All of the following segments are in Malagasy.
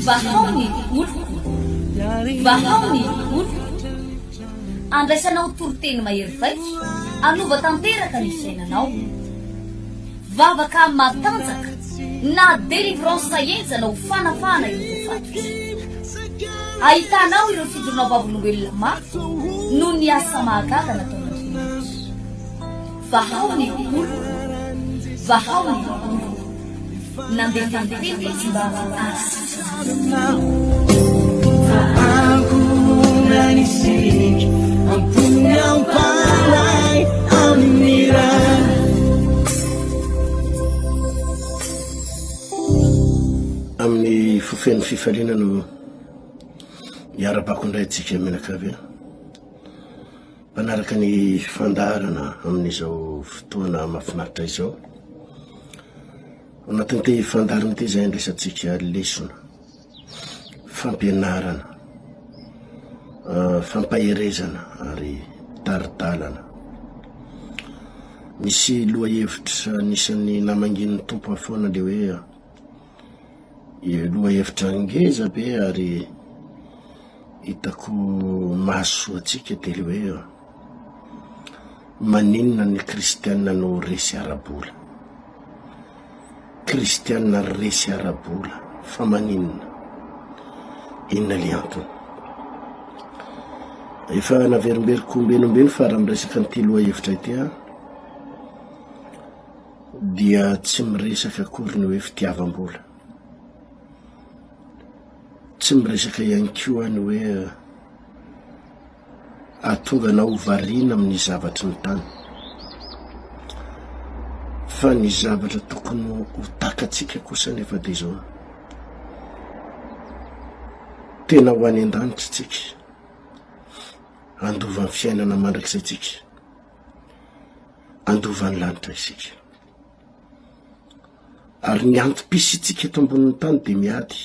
Vahao ny oloko, vahao ny oloko. Andraisanao toriteny mahery vaika, hanova tanteraka ny fiainanao. Vavaka matanjaka na délivrance henjana ho fanafahana ireo voafatotra. Ahitanao ireo fijoroana vavolombelona mafy noho ny asa mahagaga nataon'Andriamanitra. Vahao ny oloko, vahao ny oloko. Nandefa ny teniny izy mba hahasitrana. Amin'ny fo feno fifaliana no iarabako indray antsika mianakavy mpanaraka ny fandaharana amin'izao fotoana mahafinaritra izao. Ao anatin'ity fandaharana ity izay andraisantsika lesona, fampianarana, fampaherezana ary tari-dalana. Misy lohahevitra anisan'ny namangian'ny Tompo ahy foana le hoe lohahevitra ngeza be ary hitako mahasoa antsika de le hoe maninona ny kristiana no resy ara-bola? Kristiana resy ara-bola, fa maninona? Inona le antony? Efa naverimberiko ombeny ombeny fa raha miresaka an'ity lohahevitra ity aho dia tsy miresaka akory ny hoe fitiavam-bola. Tsy miresaka ihany koa ny hoe hahatonga anao ho variana amin'ny zavatry ny tany. Fa ny zavatra tokony ho takatsika kosa anefa dia izao, tena ho any an-danitra tsika, handova ny fiainana mandrakizay tsika, handova ny lanitra isika. Ary ny antom-pisiantsika eto ambonin'ny tany dia miady.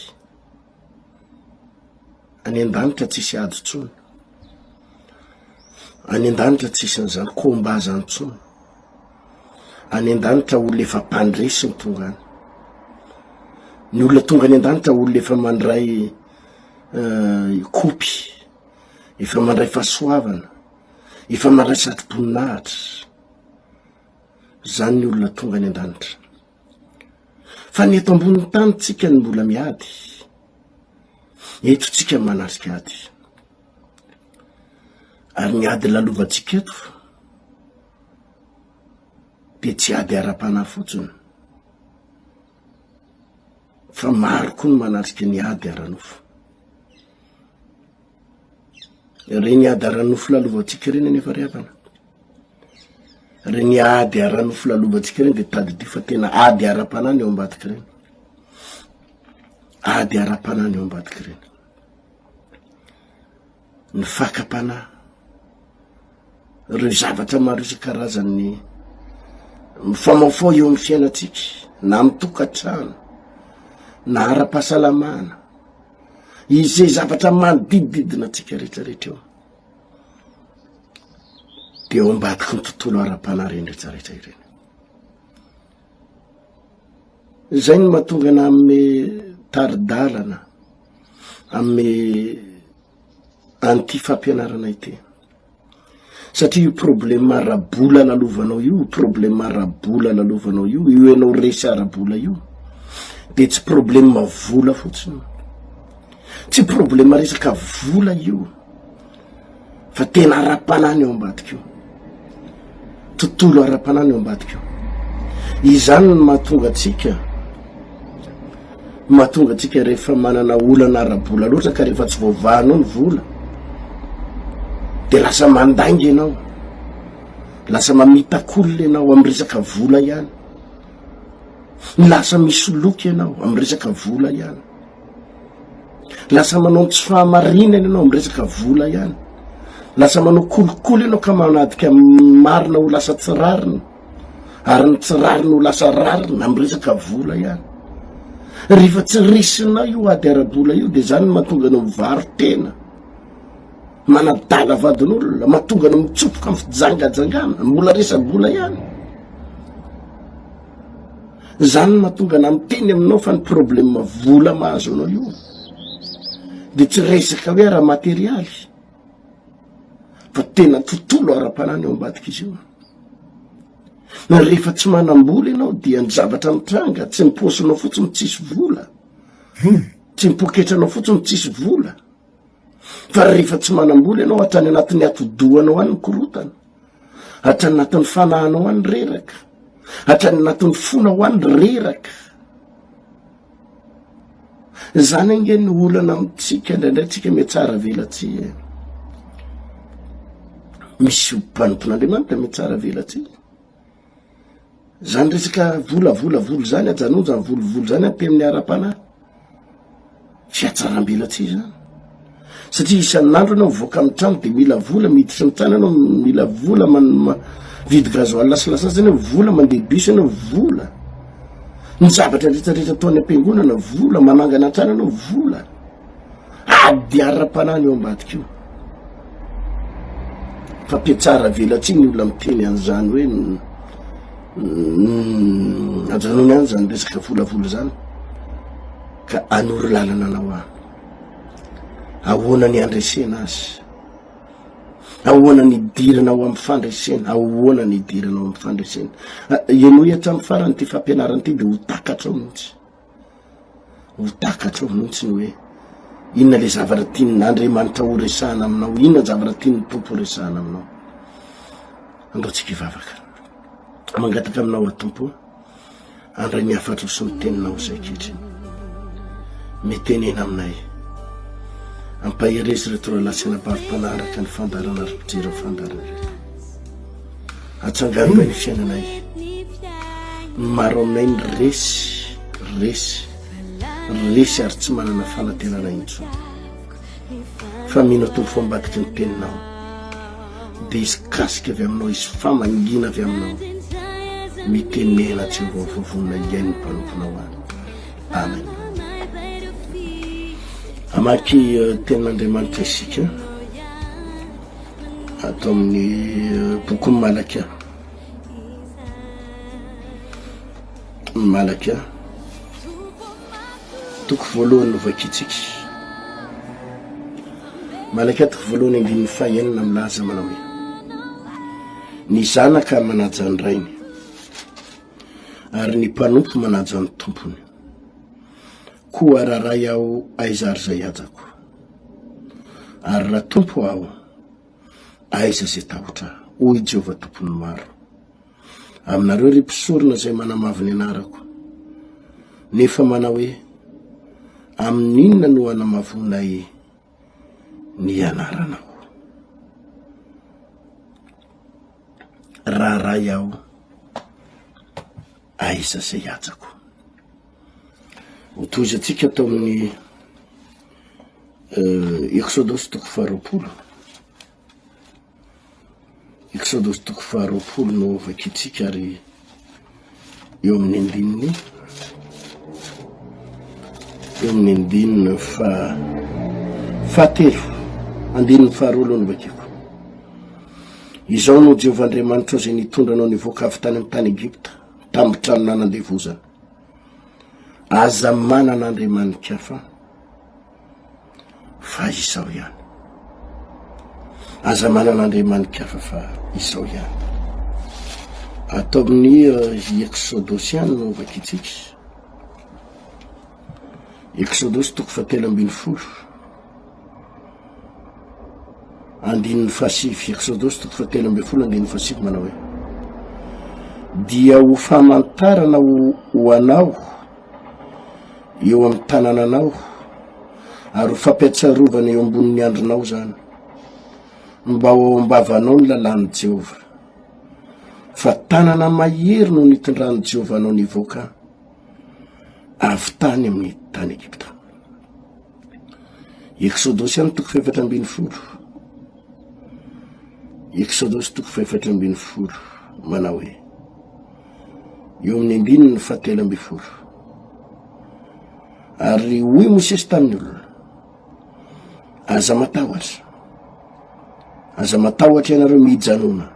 Any an-danitra tsisy ady intsony. Any an-danitra tsisy an'izany combat zany intsony. Any an-danitra olona efa mpandresy ny tonga any. Ny olona tonga any an-danitra olona efa mandray eh, kopy, efa mandray fahasoavana, efa mandray satroboninahitra. Zany ny olona tonga any an-danitra. Fa ny eto ambonin'ny tany tsika no mbola miady. Eto tsika manatrika ady. Ary ny ady lalovantsika eto dia tsy ady ara-panahy fotsiny fa maro koa ny manatrika ny ady ara-nofo. Ireny ady ara-nofo lalovantsika ireny anefa ry havana. Ireny ady ara-nofo lalovantsika ireny dia tadidio fa tena ady ara-panahy ny ao ambadika ireny. Ady ara-panahy ny ao ambadika ireny. Ny fakam-panahy, ireo zavatra maro isan-karazany mifamaofao eo amin'ny fiainantsika, na amin'ny tokantrano, na ara-pahasalamana, izay zavatra manodidididina antsika rehetrarehetra eo. Dia ao ambadiky ny tontolo ara-panahy ireny rehetrarehetra ireny. Izay no mahatonga ana amin'ny tari-dalana amin'ny an'ity fampianarana ity. Satria io problème ara-bola lalovanao io, problème ara-bola lalovanao io, io ianao resy ara-bola io, de tsy problème vola fotsiny. Tsy problème resaka vola io, fa tena ara-panahy ny ao ambadika io. Tontolo ara-panahy ny ao ambadika io. Izany no mahatonga antsika mahatonga antsika rehefa manana olana ara-bola loatra ka rehefa tsy voavahanao ny vola de lasa mandainga ianao, lasa mamitak'olona ianao amy resaka vola ihany, lasa misoloky ianao amy resaka vola ihany, lasa manao ny tsy fahamarinana ianao amy resaka vola ihany, lasa manao kolikoly ianao ka manadika marina ho lasa tsy rariny. ary ny tsy rariny ho lasa rariny amin'ny resaka vola ihany. Rehefa tsy resinao io ady ara-bola io dia zany no mahatonga anao mivaro-tena, manadala vadin'olona, mahatonga anao mitsofoka amin'ny fijangajangana, mbola resa-bola ihany. Zany no mahatonga anah miteny aminao fa ny problème vola mahazo anao io de tsy resaka hoe ara-materialy fa tena tontolo ara-panahy ny ao ambadik'izy io. Na rehefa tsy manam-bola ianao dia ny zavatra mitranga tsy ny paosinao fotsiny tsisy vola, tsy ny poketranao fotsiny tsisy vola fa rehefa tsy manam-bola ianao hatrany anatin'ny atidohanao any ny korotana. Hatrany anatin'ny fanahinao any reraka, hatrany anatin'ny fonao any reraka. Zany ange ny olana amintsika indraindray tsika mihatsara velatsihy e. Misy mpanompon'Andriamanitra mihatsara velatsihy. Zany resaka vola vola vola zany ajanony zany volovolo zany ampy amin'ny ara-panahy. Fihatsaram-belatsihy zany. Satria isan'andro ianao mivoaka amin'ny trano de mila vola, miditra ny trano ianao mila vola, mividy gasoil sy lasantsy ianao vola, mandeha bus ianao vola. Ny zavatra rehetra rehetra atao any am-piangonana vola, manangana trano ianao vola. Ady ara-panahy ny eo ambadika io. Fa mpiatsara velatsihy ny olona miteny an'izany hoe ajanony any zany resaka volavola zany ka anoro lalana anao aho. Ahoana ny handresena azy? Ahoana ny hidirana ao amin'ny fandresena? Ahoana ny hidirana ao amin'ny fandresena? Ah, henoy hatramin'ny farany ity fampianarana ity dia ho takatrao mihitsy. Ho takatrao mihitsy ny hoe inona le zavatra tian'Andriamanitra ho resahana aminao, inona zavatra tian'ny Tompo ho resahana aminao. Andao tsika hivavaka. Mangataka aminao aho Tompo, andray ny hafatrao sy ny teninao izay ankehitriny. Mitenena aminay. Ampaherezo ireto rahalahy sy anabavy mpanaraka ny fandaharana ary mpijery ny fandaharana ireto. Atsangano indray ny fiainanay. Ny maro aminay ny resy, resy, resy ary tsy manana fanantenana intsony. Fa mino aho Tompo fa ambadiky ny teninao dia hisy kasika avy aminao, hisy famangiana avy aminao. Mitenena Jehovah fa vonona hihaino ny mpanomponao any. Amen. Hamaky eh, tenin'Andriamanitra isika. Ato amin'ny bokin'i Malakia. Malakia. Toko voalohany no vakintsika. Malakia toko voalohany andininy fahenina milaza manao hoe Ny zanaka manaja ny rainy ary ny mpanompo manaja ny tompony. Koa raha ray aho aiza ary izay hajako? Ary raha Tompo aho, aiza izay tahotra ahy? Hoy Jehovah Tompon'ny maro. Aminareo ry mpisorona izay manamavo ny anarako, nefa manao hoe, Amin'inona no hanamavoanay ny anaranao? Raha ray aho, aiza izay hajako? Hotohizantsika ato amin'ny Eksodosy toko faharoapolo. Eksodosy toko faharoapolo no vakintsika ary eo amin'ny andininy eo amin'ny andininy fa fahatelo andininy faharoa aloha no vakiko. Izao no Jehovah Andriamanitrao izay nitondra anao nivoaka avy tany amin'ny tany Egypta tamin'ny trano nanandevozana. Aza manana andriamani-kafa fa Izaho ihany. Aza manana andriamani-kafa fa Izaho ihany. Ato amin'ny eh, Eksodosy ihany no vakintsika. Eksodosy toko fahatelo ambin'ny folo. Andininy fahasivy, Eksodosy toko fahatelo ambin'ny folo andininy fahasivy manao hoe, Dia ho famantarana ho ho anao eo amin'ny tanànanao ary ho fampiatsarovana eo ambonin'ny andronao izany, mba ho ao am-bavanao ny lalàn'i Jehovah. Fa tanana mahery no nitondran'i Jehovah anao nivoaka avy tany amin'ny tany Egypta. Eksodosy ihany toko fahefatra ambin'ny folo. Eksodosy toko fahefatra ambin'ny folo manao hoe eo amin'ny andininy fahatelo ambin'ny folo. Ary hoy Mosesy tamin'ny olona, aza matahotra, aza matahotra ianareo mijanona,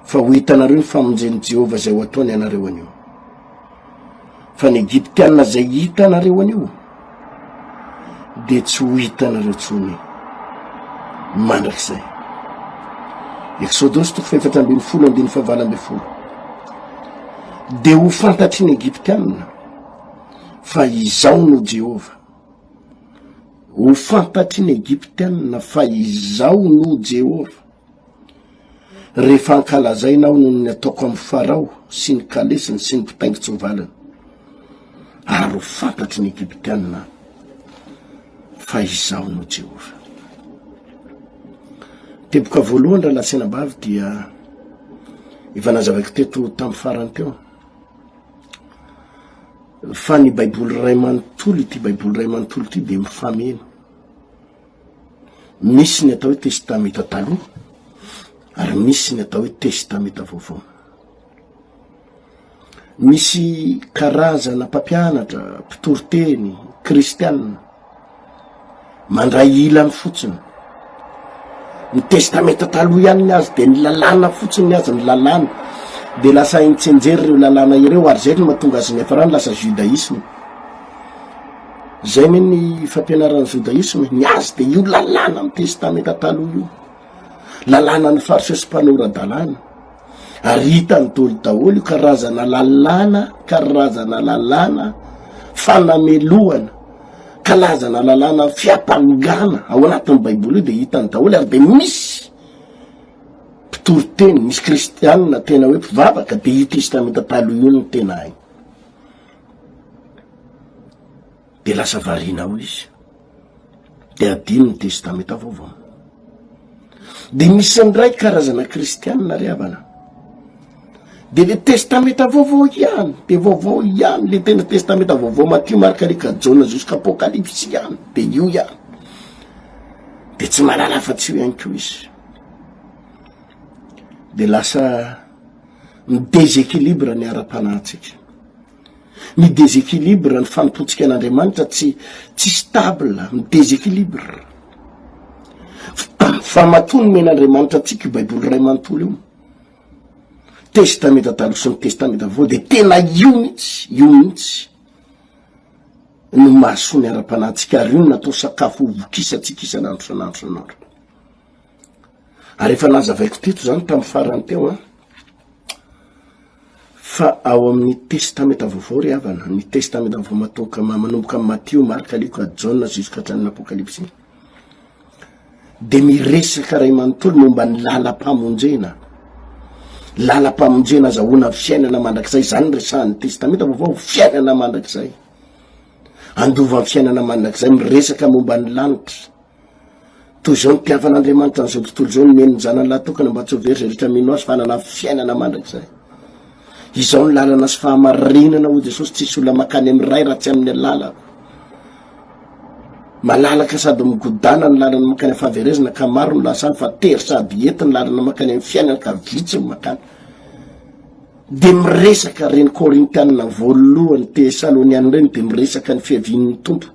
fa ho hitanareo ny famonjen'i Jehovah izay ho ataony anareo anio. Fa ny Egyptiana izay hitanareo anio dia tsy ho hitanareo intsony mandrakizay. Eksodosy toko fahefatra ambin'ny folo andininy fahavalo ambin'ny folo. Dia ho fantatry ny Egyptiana fa izaho no Jehovah. Ho fantatry ny Egyptiana fa izaho no Jehovah. Rehefa ankalazaina aho noho ny ataoko amin'i Farao sy ny kalesiny sy ny mpitaingin-tsoavalany, ary ho fantatry ny Egyptiana fa izaho no Jehovah. Teboka voalohany rahalahy sy anabavy dia efa nazavaiko teto tamin'ny farany teo fa ny Baiboly iray manontolo, ity Baiboly iray manontolo ity dia mifameno. Misy ny atao hoe Testamenta Taloha ary misy ny atao hoe Testamenta Vaovao. Misy karazana mpampianatra, mpitoriteny, kristianina mandray ilany fotsiny. Ny Testamenta Taloha ihany ny azy dia ny lalàna fotsiny ny azy, ny lalàna. Dia lasa hainy tsianjery ireo lalàna ireo ary izay no mahatonga azy niafarany lasa judaïsme. Zay anie ny fampianaran'ny jodaisme, ny azy dia io lalàna amin'ny testamenta taloha io, lalànan'ny fariseo sy mpanora-dalàna, ary hitany daholo daholo io karazana lalàna, karazana lalàna fanamelohana, kalazana lalàna fiampangana ao anatin'ny baiboly io dia hitany daholo ary dia misy mpitory teny, misy kristianina tena hoe mpivavaka dia io testamenta taloha io no tena hainy. De lasa variana ao izy. De adino ny testamenta vaovao. De misy indray karazana kristianina ry havana. De le testamenta vaovao ihany, de vaovao ihany, le tena testamenta vaovao Matio, Marka, Lioka, Jaona jusqu'à Apokalypsy ihany, de io ihany. De tsy mahalala afa-tsy io ihany koa izy. De lasa mi-déséquilibre ny ara-panahintsika. Mi-déséquilibre ny fanompoantsika an'Andriamanitra, tsy tsy stable, mi-déséquilibre. Fa matoa nomen'Andriamanitra antsika io Baiboly iray manontolo io, Testamenta Taloha sy ny Testamenta Vaovao, dia tena io mihitsy, io mihitsy no mahasoa ny ara-panahintsika, ary io no natao sakafo ho vokisantsika isan'andro isan'andro isan'andro. Ary efa nazavaiko teto izany tamin'ny farany teo an, fa ao amin'ny Testamenta Vaovao ry havana, ny Testamenta Vaovao matoka manomboka amin'ny Matio, Marka, Lioka, Jaona jusqu'à hatramin'ny Apokalypsy, dia miresaka ray manontolo momba ny lalam-pamonjena. Lalam-pamonjena azahoana fiainana mandrakizay, izany ny resahan'ny Testamenta Vaovao, fiainana mandrakizay. Andova ny fiainana mandrakizay, miresaka momba ny lanitra. Toy izao ny nitiavan'Andriamanitra an'izao tontolo izao, nomeny ny Zanany lahy tokana mba tsy ho very izay rehetra mino Azy fa hanana fiainana mandrakizay. Izao ny lalana sy fahamarinana, hoy Jesosy, tsisy olona mankany amin'ny Ray raha tsy amin'ny alalako. Malalaka sady migodàna ny lalana mankany amin'ny fahaverezana ka maro no lasa any, fa tery sady ety ny lalana mankany amin'ny fiainana ka vitsy ny mankany. Dia miresaka ireny Korintianina voalohany, Tesalonianina ireny, dia miresaka ny fiavian'ny Tompo.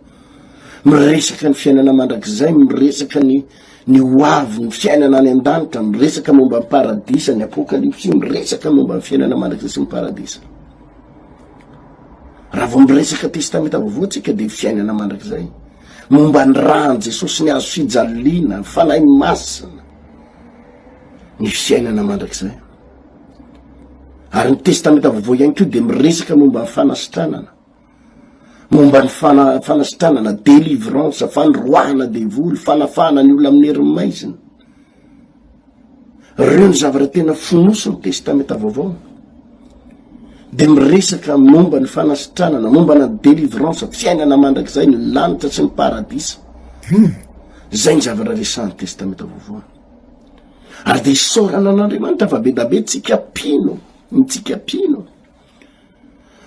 Miresaka ny fiainana mandrakizay, miresaka ny ny ho avy, ny fiainana any an-danitra, miresaka momba ny paradisa, ny apokalypsy, miresaka momba ny fiainana mandrakizay sy ny paradisa. Raha vao miresaka testamenta vaovao tsika dia fiainana mandrakizay. Momba ny ràn'i Jesosy, ny hazo fijaliana, ny fanahy masina, ny fiainana mandrakizay. Ary ny testamenta vaovao ihany koa dia miresaka momba ny fanasitranana. Momba ny fanasitranana, délivrance, fandroahana devoly, fanafahana ny olona amin'ny herin'ny maizina. Ireo ny zavatra tena fonosin'ny Testamenta Vaovao. Dia miresaka momba ny fanasitranana, momba ny délivrance, fiainana mandrakizay, ny lanitra sy ny paradisa. Izay ny zavatra resahan'ny Testamenta Vaovao. Ary dia isaorana an'Andriamanitra fa be da be tsika mpino, ny tsika mpino.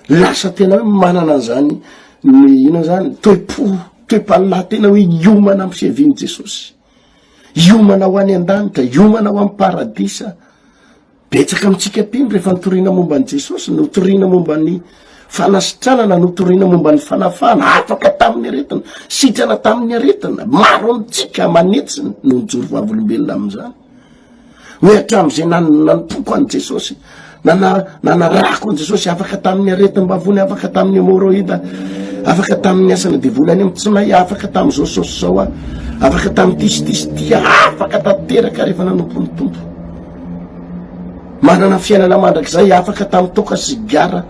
Lasa tena hoe manana an'izany ny inona zany toe-po, toe-panahy tena hoe hiomana amin'ny fiavian'i Jesosy. Hiomana ho any an-danitra, hiomana ho amin'ny paradisa. Betsaka amintsika mpino rehefa nitoriana momba an'i Jesosy, notoriana momba ny fanasitranana, notoriana momba ny fanafahana, afaka tamin'ny aretina, sitrana tamin'ny aretina. Maro amintsika aman'hetsiny no nijoro vavolombelona amin'izany. Hoe hatramin'izay nanompoako an'i Jesosy. Nana, nanarahako an'i Jesosy, afaka tamin'ny aretim-bavony, afaka tamin'ny hemorroïde, afaka tamin'ny asana devoly any amin'ny tsinay, afaka tamin'izao sy izao aho, afaka tamin'ity sy ity sy ity, afaka tanteraka rehefa nanompo ny Tompo. Manana fiainana mandrakizay, afaka tamin'ny toaka sigara.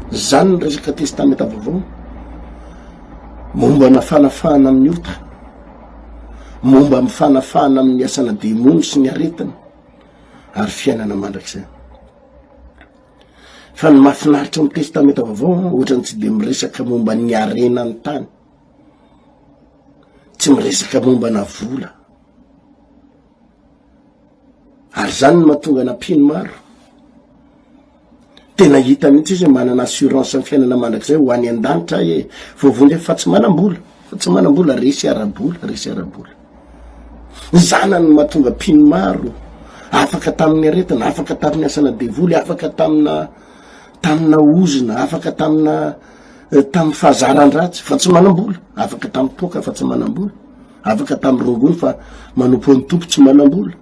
Izany ny resaka Testamenta Vaovao. Momba na fanafahana amin'ny ota, momba amin'ny fanafahana amin'ny asana demony sy ny aretina. ary fiainana mandrakizay. Fa ny mahafinaritra amin'ny Testamenta Vaovao, ohatrany tsy dia miresaka momba ny harena ny tany, tsy miresaka momba na vola. Ary zany no mahatonga na mpino maro. Tena hita mihitsy izy hoe manana assurance amin'ny fiainana mandrakizay ho any an-danitra aho e. Voavonjy fa tsy manam-bola, fa tsy manam-bola, resy ara-bola, resy ara-bola. Ny zanany no mahatonga mpino maro afaka tamin'ny aretina, afaka tamin'ny asana devoly, afaka tamina tamina ozona, afaka tamina eh, tamin'ny fahazaran-dratsy fa tsy manam-bola, afaka tamin'ny toaka fa tsy manam-bola, afaka tamin'ny rongony fa manompo ny Tompo tsy manam-bola.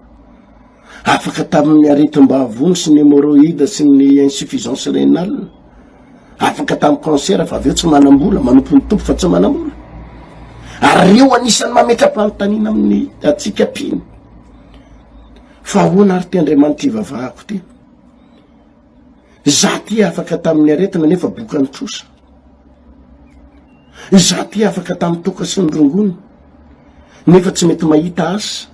Afaka tamin'ny aretim-bavony sy ny hémorroïde sy ny insuffisance rénale. Afaka tamin'ny cancer fa avy eo tsy manam-bola, manompo ny Tompo fa tsy manam-bola. Ary ireo anisan'ny mametra-panontaniana amin'ny antsika mpino. Fa ahoana ary ty Andriamanitra ivavahako ty? Za ty afaka tamin'ny aretina nefa bokan'ny trosa. Izaho ty afaka tamin'ny toaka sy ny rongony nefa tsy mety mahita asa.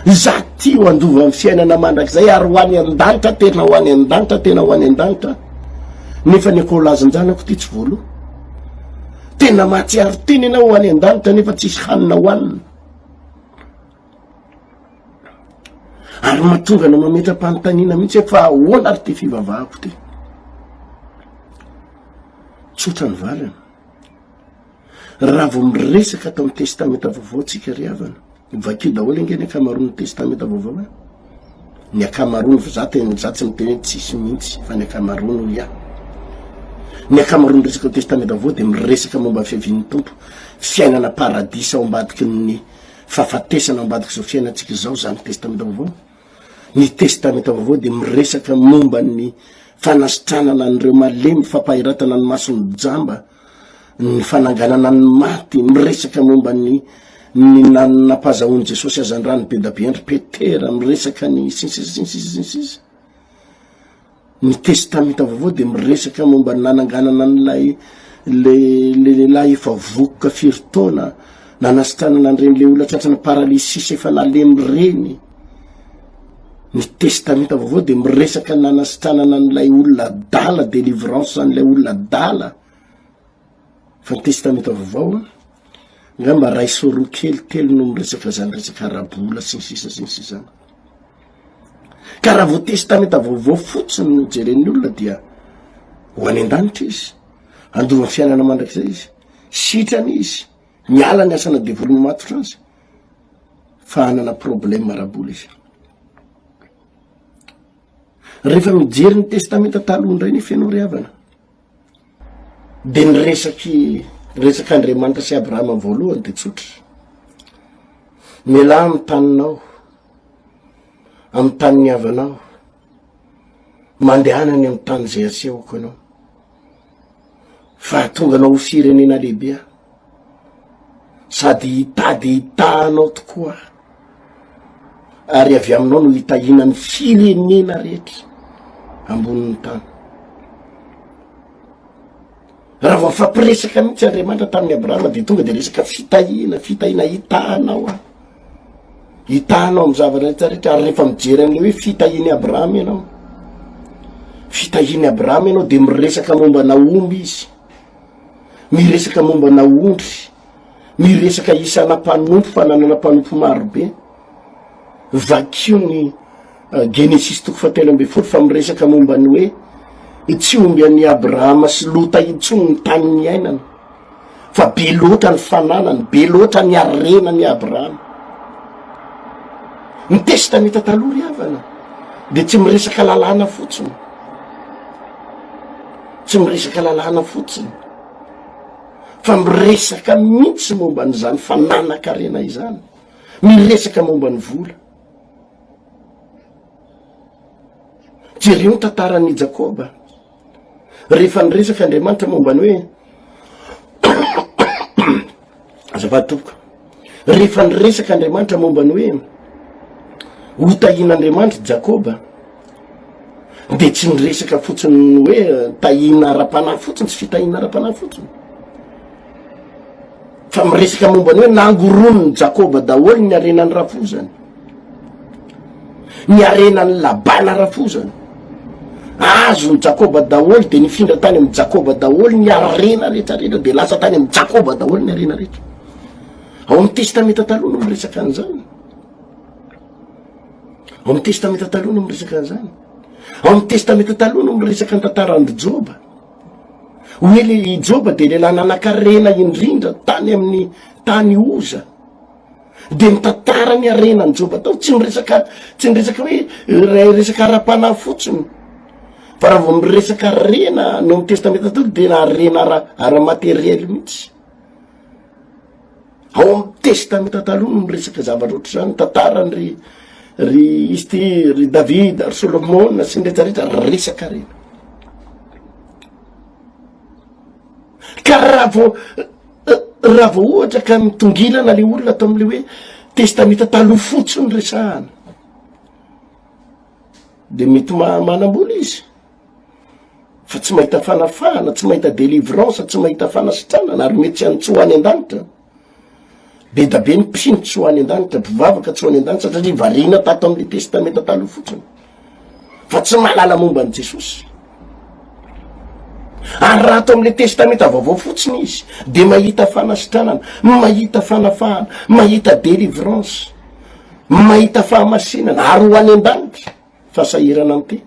Izaho ty ho handova ny fiainana mandrakizay ary ho any an-danitra, tena ho any an-danitra, tena ho any an-danitra. Nefa ny akoholazin-janako ty tsy voaloa. Tena mahatsiaro tena ianao ho any an-danitra nefa tsisy hanina hohanina. Ary mahatonga anao mametra-panontaniana mihitsy hoe fa ahoana ary ty fivavahako ty? Tsotra ny valiny. Raha vao miresaka ato amin'ny Testamenta Vaovao tsika ry havana, vakio daholo ange ny ankamaroan'ny Testamenta Vaovao e. Ny ankamaroany, fa za tena, za tsy miteny hoe tsisy mihitsy, fa ny ankamaroany hoy aho. Ny ankamaroan'ny resaka ao Testamenta Vaovao dia miresaka momba ny fiavian'ny Tompo, fiainana paradisa ao ambadiky ny fahafatesana ao ambadik'izao fiainantsika izao izany Testamenta Vaovao. Ny Testamenta Vaovao dia miresaka momba ny fanasitranana an'ireo malemy, fampahiratana ny mason'ny jamba, ny fananganana ny maty, miresaka momba ny ny nampazahoan'i Jesosy hazandrano be da be an-dry Petera, miresaka ny sy ny sisa sy ny sisa sy ny sisa. Ny Testamenta Vaovao dia miresaka momba ny nananganana an'ilay le le lehilahy efa vokoka firy taona, nanasitranana an'ireny le olona tratran'ny paralysis efa nalemy ireny. Ny Testamenta Vaovao dia miresaka ny nanasitranana an'ilay olona adala, délivrance an'ilay olona adala. Fa ny Testamenta Vaovao angamba ray sy roa kely telo no miresaka izany resaka ara-bola sy ny sisa sy ny sisa izany. Ka raha vao Testamenta Vaovao fotsiny no jeren'ny olona dia ho any an-danitra izy, handova fiainana mandrakizay izy, sitrana izy, miala ny asana devoly mamatotra azy, fa hanana problème ara-bola izy. Rehefa mijery ny Testamenta Taloha indray nefa ianao ry havana, dia ny resaky resak'Andriamanitra sy Abrahama voalohany dia tsotra. Mialà amin'ny taninao, amin'ny tanin'ny havanao, mandehana any amin'ny tany izay asehoko anao, fa hahatonga anao ho firenena lehibe aho, sady hitady hitaha anao tokoa aho, ary avy aminao no hitahiana ny firenena rehetra ambonin'ny tany. Raha vao nifampiresaka mihitsy Andriamanitra tamin'i Abrahama dia tonga dia resaka fitahiana, fitahiana hitahanao aho. Hitahanao amin'ny zavatra rehetra rehetra ary rehefa mijery an'ilay hoe fitahian'i Abrahama ianao. Fitahian'i Abrahama ianao dia miresaka momba ana omby izy. Miresaka momba ana ondry. Miresaka isana mpanompo fa nanana mpanompo marobe. Vakio ny Genesisy toko fahatelo ambin'ny folo fa miresaka momba ny hoe tsy omby an'i Abrahama sy Lota intsony ny tany niainana fa be loatra ny fananany, be loatra ny harenan'i Abrahama. Ny Testamenta Taloha ry havana dia tsy miresaka lalàna fotsiny, tsy miresaka lalàna fotsiny fa miresaka mihitsy momba an'izany fananan-karena izany, miresaka momba ny vola. Jereo ny tantaran'i Jakoba. Rehefa niresaka Andriamanitra momba ny hoe azafady tompoko. Rehefa niresaka Andriamanitra momba ny hoe ho tahian'Andriamanitra Jakoba dia tsy niresaka fotsiny hoe tahiana ara-panahy fotsiny, tsy fitahiana ara-panahy fotsiny. Fa miresaka momba ny hoe nangoronin'i Jakoba daholo ny harenan'ny rafozany. Ny harenan'i Labana rafozany. Azon'i Jakoba daholo dia nifindra tany amin'i Jakoba daholo ny harena rehetra rehetra dia lasa tany amin'i Jakoba daholo ny harena rehetra. Ao amin'ny Testamenta Taloha no miresaka an'izany. Ao amin'ny Testamenta Taloha no miresaka an'izany. Ao amin'ny Testamenta Taloha no miresaka ny tantaran'i Joba. Hoe le i Joba dia lehilahy nanan-karena indrindra tany amin'ny tany Oza. Dia mitantara ny harenan'i Joba tao, tsy miresaka tsy miresaka hoe resaka ara-panahy fotsiny. Fa raha vao miresaka harena no amin'ny Testamenta Taloha dia harena ara ara-materiel mihitsy. Ao amin'ny Testamenta Taloha no miresaka zavatra ohatr'izany, tantarany ry ry izy ty, ry Davida, ry Solomona sy ny rehetra rehetra, resaka harena. Ka raha vao raha vao ohatra ka mitongilana le olona ato amin'le hoe Testamenta Taloha fotsiny resahana, de mety manam-bola izy. fa tsy mahita fanafahana, tsy mahita délivrance, tsy mahita fanasitranana ary mety tsy any tsy ho any an-danitra. Be da be ny mpino tsy ho any an-danitra, mpivavaka tsy ho any an-danitra satria variana tato amin'ny testamenta taloha fotsiny fa tsy mahalala momba an'i Jesosy. Ary raha ato amin'ilay testamenta vaovao fotsiny izy dia mahita fanasitranana, mahita fanafahana, mahita délivrance, mahita fahamasinana ary ho any an-danitra. Fa sahirana amty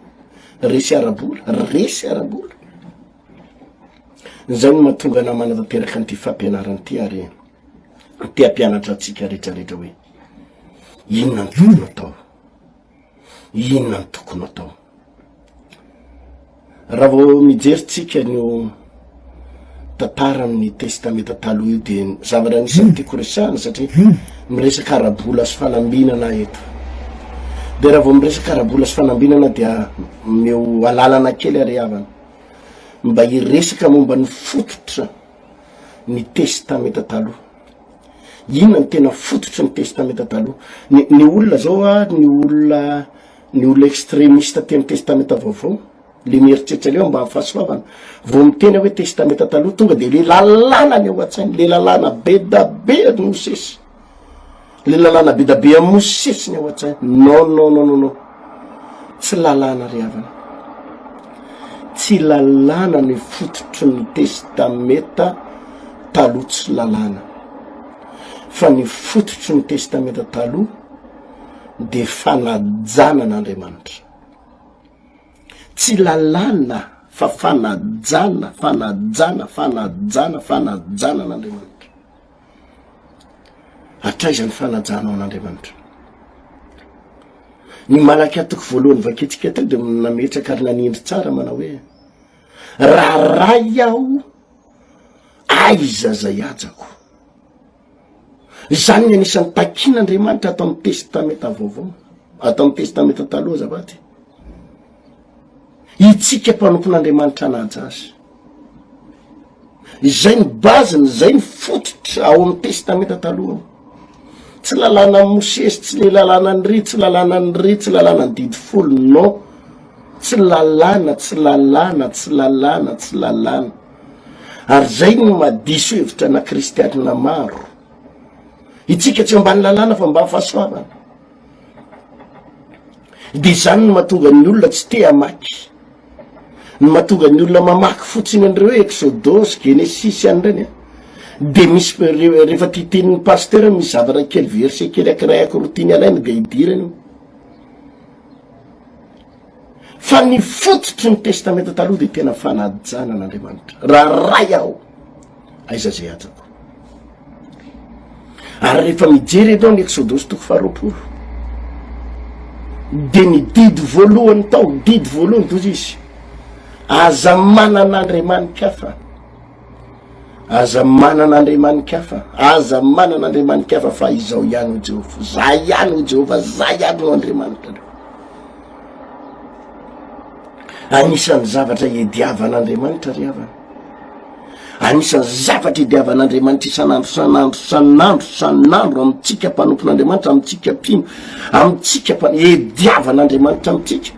resy ara-bola, resy ara-bola. Zay no mahatonga anah manatanteraka an'ity fampianarana ity ary te hampianatra antsika rehetrarehetra hoe inona ny tokony atao, inona ny tokony atao. Raha vao mijery tsika an'io tantara amin'ny testamenta taloha io dia zavatra anisan'ny tiako resahana satria miresaka ara-bola sy fanambinana aho eto. Dia raha vao miresaka ara-bola sy fanambinana dia omeo alalana kely ary havana mba hiresaka momba ny fototra ny testamenta taloha. Inona ny tena fototry ny testamenta taloha? Ny, ny olona zao a, ny olona Ny olona extremiste aty amin'ny testamenta vaovao, le mieritreritra leo mba fahasoavana, vao miteny hoe testamenta taloha tonga de le lalàna ny ao an-tsainy, le lalàna be da be ry Mosesy, le lalàna be da be an'i Mosesy ny ao an-tsainy. Non non non non non, tsy lalàna ry havana, tsy lalàna ny fototry ny testamenta taloha, tsy lalàna, fa ny fototry ny testamenta taloha dia fanajana an'Andriamanitra. Tsy lalàna fa fanajana, fanajana, fanajana, fanajana an'Andriamanitra. Hatraiza ny fanajanao an'Andriamanitra? Ny Malakia toko voalohany vakintsika teo dia nametraka ary nanindry tsara manao hoe raha ray aho aiza zay hajako. Izany ny anisan'ny takian'Andriamanitra ato amin'ny Testamenta Vaovao, ato amin'ny Testamenta Taloha azafady. Itsika mpanompon'Andriamanitra hanaja azy. Izay ny base-ny, izay ny fototra ao amin'ny Testamenta Taloha. Tsy lalàna Mosesy, tsy le lalàna ny ry, tsy lalàna ny ry, tsy lalàna ny didy folo, non. Tsy lalàna, tsy lalàna, tsy lalàna, tsy lalàna. Ary zay no mahadiso hevitra ana kristianina maro. Itsika tsy ambany lalàna fa ambany fahasoavana. De izany no mahatonga ny olona tsy te hamaky. Ny mahatonga ny olona mamaky fotsiny an'ireo hoe Exodosy, Genesisy any ireny a. De misy rehefa tia tenin'ny pasteur misy zavatra kely verset kely ankiray ankiroa tiany alaina de idirany io. Fa ny fototry ny Testamenta Taloha dia tena fanajana an'Andriamanitra. Raha ray aho, aiza izay hajako? Ary rehefa mijery ianao ny Eksodosy toko faharoapolo, dia ny didy voalohany tao, didy voalohany tozy izy, aza manana andriamani-kafa, aza manana andriamani-kafa, aza manana andriamani-kafa fa izao ihany ho Jehovah, za ihany ho Jehovah, za ihany ho Andriamanitrareo. Anisan'ny zavatra iadiavan'Andriamanitra ry havana. Anisan'ny zavatra iadiavan'Andriamanitra isan'andro isan'andro isan'andro isan'andro amintsika mpanompon'Andriamanitra, amintsika mpino, amintsika mpa-, iadiavan'Andriamanitra amintsika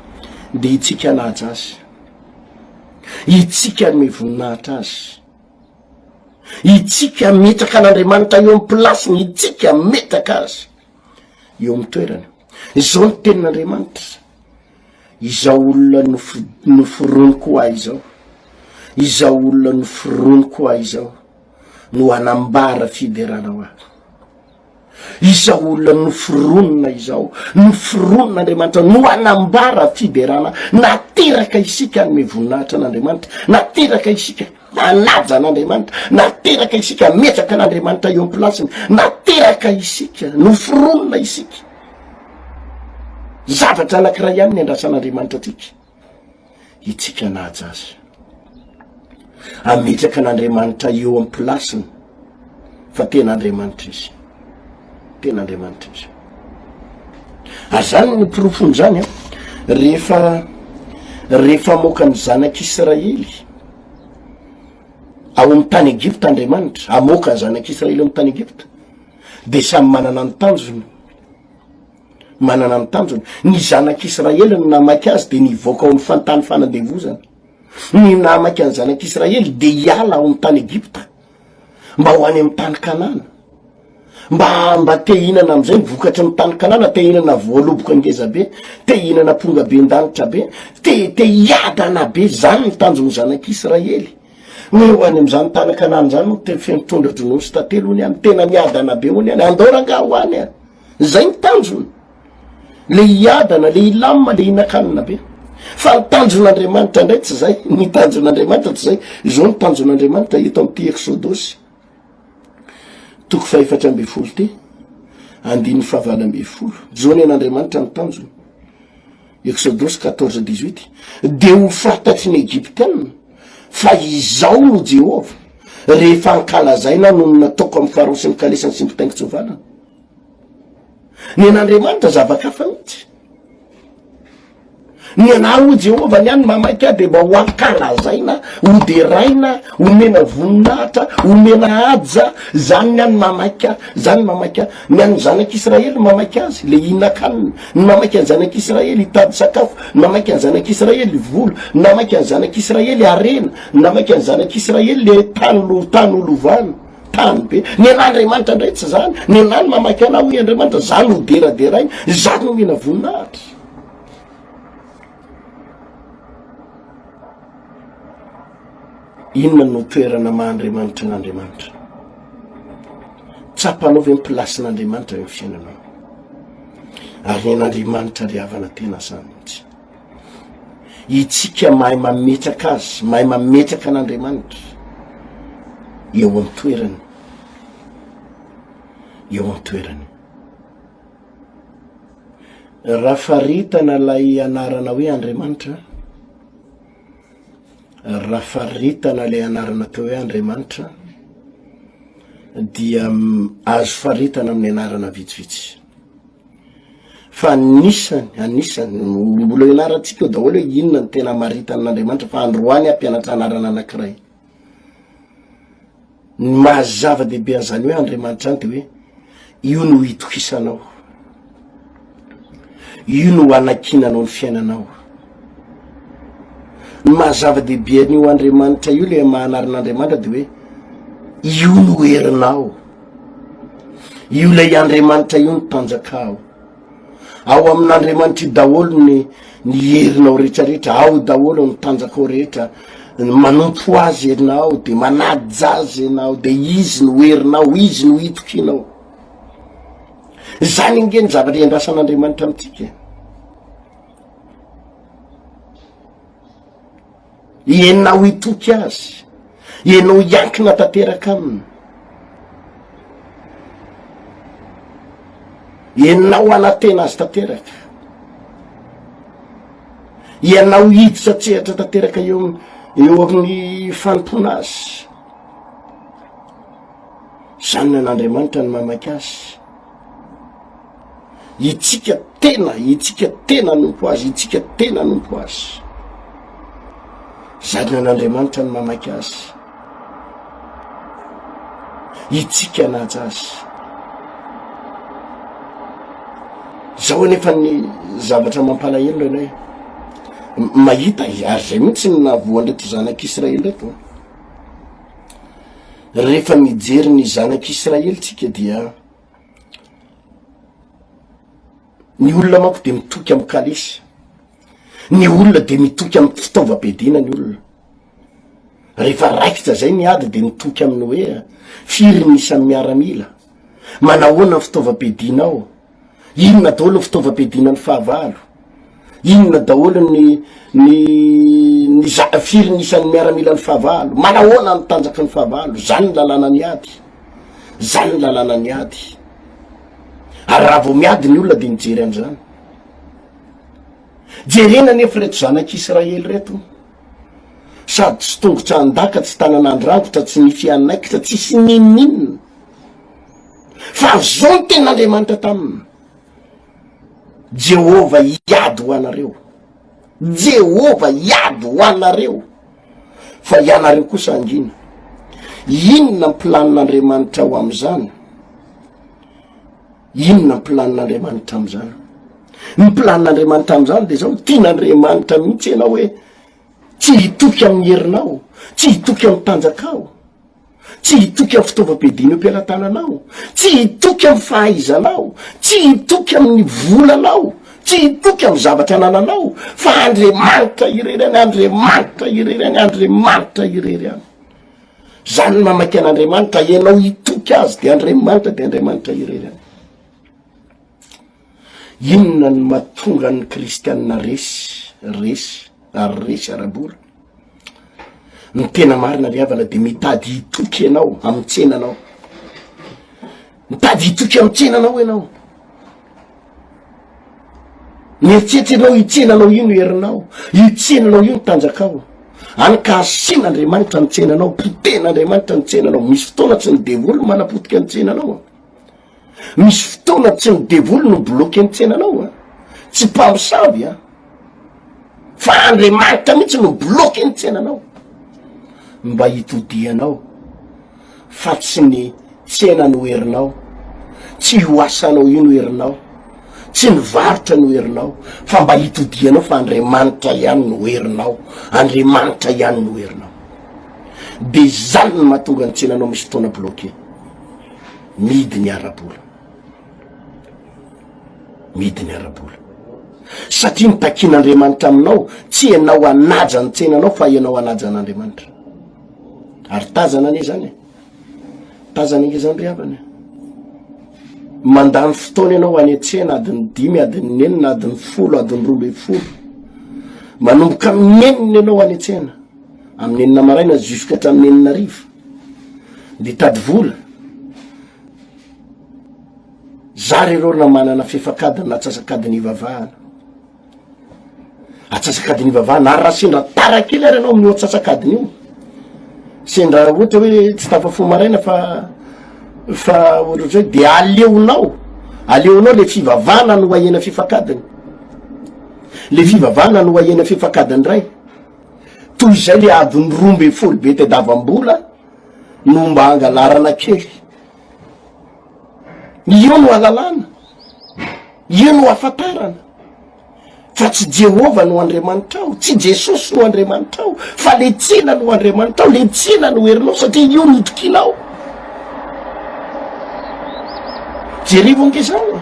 dia itsika hanaja azy. Itsika hanome voninahitra azy. Itsika hametraka an'Andriamanitra eo amin'ny pilasiny, itsika hametraka azy eo amin'ny toerany. Izao ny tenin'Andriamanitra. Izao olona noforoniko ho ahy izao, izao olona noforoniko ho ahy izao no hanambara fiderana ho ahy. Izao olona noforonina izao, noforonin'Andriamanitra no hanambara fiderana. Nateraka isika hanome voninahitra an'Andriamanitra, nateraka isika hanaja an'Andriamanitra, nateraka isika hametraka an'Andriamanitra eo am-pilasiny, nateraka isika, noforonina isika. Zavatra anankiray ihany ny andrasan'Andriamanitra antsika, itsika hanaja azy. Ametraka an'Andriamanitra eo amin'ny pilasiny fa tena Andriamanitra izy. Tena Andriamanitra izy. Ary zany ny porofon'izany an, rehefa rehefa hamoaka ny zanak'Israely ao amin'ny tany Egypta Andriamanitra, hamoaka ny zanak'Israely ao amin'ny tany Egypta, dia samy manana ny tanjony. Manana ny tanjony. Ny zanak'Israely no namaika azy dia nivoaka ao amin'ny fantany fanandevozana. Ny nahamaika ny zanak'Israely dia hiala ao amin'ny tany Egypta mba ho any amin'ny tany Kanana. Mba mba te hihinana amin'izay ny vokatry ny tany Kanana, te hihinana voaloboka ngeza be, te hihinana amponga be an-danitra be, te te hiadana be. Izany ny tanjon'ny zanak'Israely. Hoe ho any amin'izany tany Kanana izany no te feno tondra-dronono sy tantely hono any, tena miadana be hono any. Andao rangaha ho any a. Izay ny tanjona. Le hiadana, le hilamina, le hihinan-kanina be. Fa ny tanjon'Andriamanitra indray tsy izay. Ny tanjon'Andriamanitra tsy izay. Izao ny tanjon'Andriamanitra eto amin'ity Eksodosy toko fahefatra ambin'ny folo ity, andininy fahavalo ambin'ny folo. Izao ny an'Andriamanitra ny tanjony. Eksodosy 14 18. Dia ho fantatry ny Egyptiana fa izao no Jehovah, rehefa ankalazaina noho ny nataoko amin'ny Farao sy ny kalesany sy ny mpitaingin-tsoavalany. Ny an'Andriamanitra zava-kafa mihitsy. Ny anah hoy Jehovah ny any mamaika ahy dia mba ho ankalazaina, ho deraina, omena voninahitra, omena haja, zany ny any mamaika, zany mamaika ny an'ny zanak'Israely mamaika azy, le hihinan-kanina, ny mamaika ny zanak'Israely hitady sakafo, ny mamaika ny zanak'Israely vola, ny mamaika ny zanak'Israely harena, ny mamaika ny zanak'Israely le tany lo tany ho lovana. Tany be. Ny an'Andriamanitra indray tsy izany. Ny anah no mamaky anah hoy Andriamanitra, za no deraderaina, za no omena voninahitra. Inona no toerana maha Andriamanitra an'Andriamanitra? Tsapanao ve ny plasin'Andriamanitra eo amin'ny fiainanao? Ary ny an'Andriamanitra ry havana tena zany mihitsy. Itsika mahay mametraka azy, mahay mametraka an'Andriamanitra eo amin'ny toerany, eo amin'ny toerany. Raha faritana ilay anarana hoe Andriamanitra, raha faritana ilay anarana atao hoe Andriamanitra, dia azo faritana amin'ny anarana vitsivitsy. Fa anisany, anisany, mbola ianarantsika eo daholo hoe inona no tena hamaritan'Andriamanitra fa androany hampianatra anarana anankiray. Ny maha zava-dehibe an'izany hoe Andriamanitra zany de hoe io no itokisanao, io no anankinanao ny fiainanao. Ny maha zava-dehibe an'io Andriamanitra io le maha anaran'Andriamanitra de hoe io no herinao. Io ilay Andriamanitra io ny mpanjakao. Ao amin'Andriamanitra io daholo ny ny herinao rehetrarehetra, ao daholo ny tanjakao rehetra. Manompo azy ianao, de manaja azy ianao, de izy no herinao, izy no itokianao. Zany ange ny zavatra iandrasan'Andriamanitra amintsika e. Ianao hitoky azy, ianao hiankina tanteraka aminy, ianao hanantena azy tanteraka, ianao hiditra an-tsehatra tanteraka eo eo amin'ny fanompoana azy. Zany ny an'Andriamanitra ny mamaky azy. Itsika tena, itsika tena hanompo azy, itsika tena hanompo azy. Hajaina an'Andriamanitra ny mamaky azy. Itsika hanaja azy. Zao anefa ny zavatra mampalahelo indraindray. Mahita ary zay mihitsy ny nahavoan'ireto zanak'Israely reto. Rehefa mijery ny zanak'Israely tsika dia ny olona manko dia mitoky amin'ny kalesy. Ny olona dia mitoky amin'ny fitaovam-piadiana ny olona. Rehefa raikitra zay ny ady dia mitoky amin'ny hoe firy ny isan'ny miaramila, manahoana ny fitaovam-piadiana ao, inona daholo ny fitaovam-piadiana ny fahavalo, inona daholo ny ny ny za- firy ny isan'ny miaramila ny fahavalo, manahoana ny tanjaky ny fahavalo, zany ny lalàna ny ady, zany ny lalàna ny ady. Ary raha vao miady ny olona dia mijery an'izany. Jerena anefa ireto zanak'Israely ireto, sady tsy tongotra an-daka, tsy tanana an-drangotra, tsy nify hanaikitra, tsisy n'inon'inona. Fa izao ny tenin'Andriamanitra taminy, Jehovah hiady ho anareo. Jehovah hiady ho anareo. Fa ianareo kosa hangina. Inona ny planin'Andriamanitra ho amin'izany? Inona ny planin'Andriamanitra amin'izany? Ny planin'Andriamanitra amin'izany dia izao, tian'Andriamanitra mihitsy ianao hoe tsy hitoky amin'ny herinao, tsy hitoky amin'ny tanjakao, tsy hitoky amin'ny fitaovam-piadiana eo am-pelatananao, tsy hitoky amin'ny fahaizanao, tsy hitoky amin'ny volanao, tsy hitoky amin'ny zavatra anananao, fa Andriamanitra irery ihany, Andriamanitra irery ihany, Andriamanitra irery ihany. Zany ny mamaky an'Andriamanitra, ianao hitoky azy de Andriamanitra de Andriamanitra irery ihany. Inona no mahatonga ny kristianina resy, resy ary resy ara-bola? Ny tena marina ry havana de mitady hitoky ianao amin'ny tsenanao. Mitady hitoky amin'ny tsenanao ianao. Mieritreritra ianao io tsenanao io no herinao, io tsenanao io no tanjakao. Any ka asian'Andriamanitra ny tsenanao, potehin'Andriamanitra ny tsenanao. Misy fotoana tsy ny devoly no manapotika ny tsenanao. Misy fotoana tsy ny devoly no bloquer ny tsenanao a. Tsy mpamosavy a. Fa Andriamanitra mihitsy no bloquer ny tsenanao. Mba hitodianao. fa tsy ny tsena no herinao, tsy io asanao io no herinao, tsy ny varotra no herinao, fa mba hitodianao fa Andriamanitra ihany no herinao, Andriamanitra ihany no herinao. De izany no mahatonga ny tsenanao misy fotoana bloqué, mihidy ny ara-bola, mihidy ny ara-bola. Satria ny takian'Andriamanitra aminao, tsy ianao hanaja ny tsenanao fa ianao hanaja an'Andriamanitra. Ary tazana anie zany e. Tazana ange zany ry havana e. Mandany fotoana ianao any an-tsena adiny dimy, adiny enina, adiny folo, adiny 12. Manomboka amin'ny enina ianao any an-tsena. Amin'ny enina maraina jusqu'à hatramin'ny enina hariva. Dia hitady vola. Zara ireo na manana fefak'adiny na atsasak'adiny hivavahana. Atsasak'adiny ivavahana, ary raha sendra tara kely ary ianao amin'io atsasak'adiny io, sendra ohatra hoe tsy tafafoha maraina fa fa ohatrohatry hoe de aleonao, aleonao le fivavahana no ahena fefak'adiny, le fivavahana no ahena fefak'adiny iray, toy izay le adiny 12 be tadiavam-bola no mba angalarana kely. Io no alalàna, io no ahafantarana fa tsy Jehovah no Andriamanitrao, tsy Jesosy no Andriamanitrao, fa le tsena no Andriamanitrao, le tsena no herinao satria io no itokianao. Jerevo ange zany e.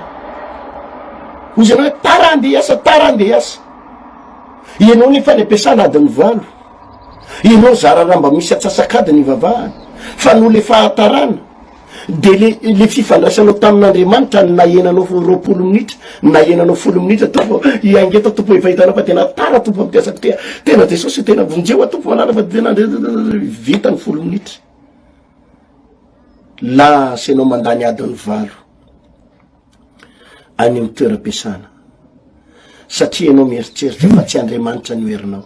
Hoy ianao hoe tara andeha hiasa, tara andeha hiasa. Ianao nefa any am-piasana adiny valo. Ianao zara raha mba misy atsasak'adiny ivavahana, fa noho le fahatarana, de le le fifandraisanao tamin'Andriamanitra no nahenanao 20 minitra, nahenanao folo minitra, Tompo ô, hiainga eto Tompo efa hitanao fa tena tara Tompo amin'ity asako ity, tena Jesosy ô, tena vonjeo aho Tompo malala fa tena vita ny folo minitra. Lasa ianao mandany adiny valo. any amin'ny toeram-piasana satria ianao mieritreritra fa tsy Andriamanitra no herinao.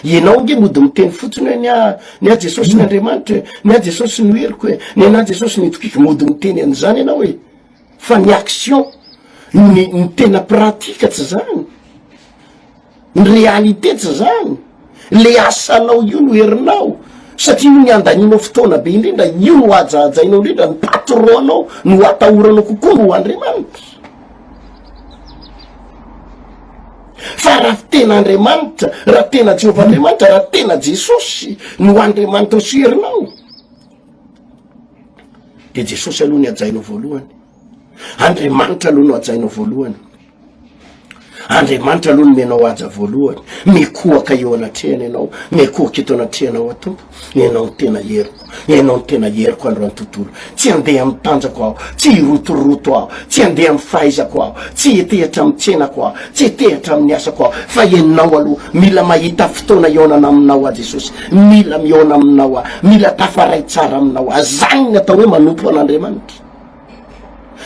Ianao ange mody miteny fotsiny hoe ny ahy ny ahy Jesosy ny Andriamanitra e, ny ahy Jesosy no heriko e, ny anahy Jesosy no itokiko, mody miteny an'izany ianao e. Fa ny action, ny ny tena pratique tsy zany. Ny réalité tsy zany. Le asanao io no herinao, satria io ny andanianao fotoana be indrindra, io no hajahajainao indrindra, ny patron-nao no atahoranao kokoa noho Andriamanitra. Fa raha tena Andriamanitra, raha tena Jehovah Andriamanitra, raha tena Jesosy no Andriamanitrao sy herinao, de Jesosy aloha ny hajainao voalohany. Andriamanitra aloha no hajainao voalohany. Andriamanitra aloha nomenao haja voalohany, mikohaka eo anatrehany ianao, mikohaka eto anatrehanao aho Tompo, ianao no tena heriko, ianao no tena heriko androany tontolo, tsy handeha amin'ny tanjako aho, tsy hirotoroto aho, tsy handeha amin'ny fahaizako aho, tsy hitehatra amin'ny tsenako aho, tsy hitehatra amin'ny asako aho, fa ianao aloha, mila mahita fotoana hihaonana aminao aho Jesosy, mila mihaona aminao aho, mila tafaray tsara aminao aho, zany ny atao hoe manompo an'Andriamanitra.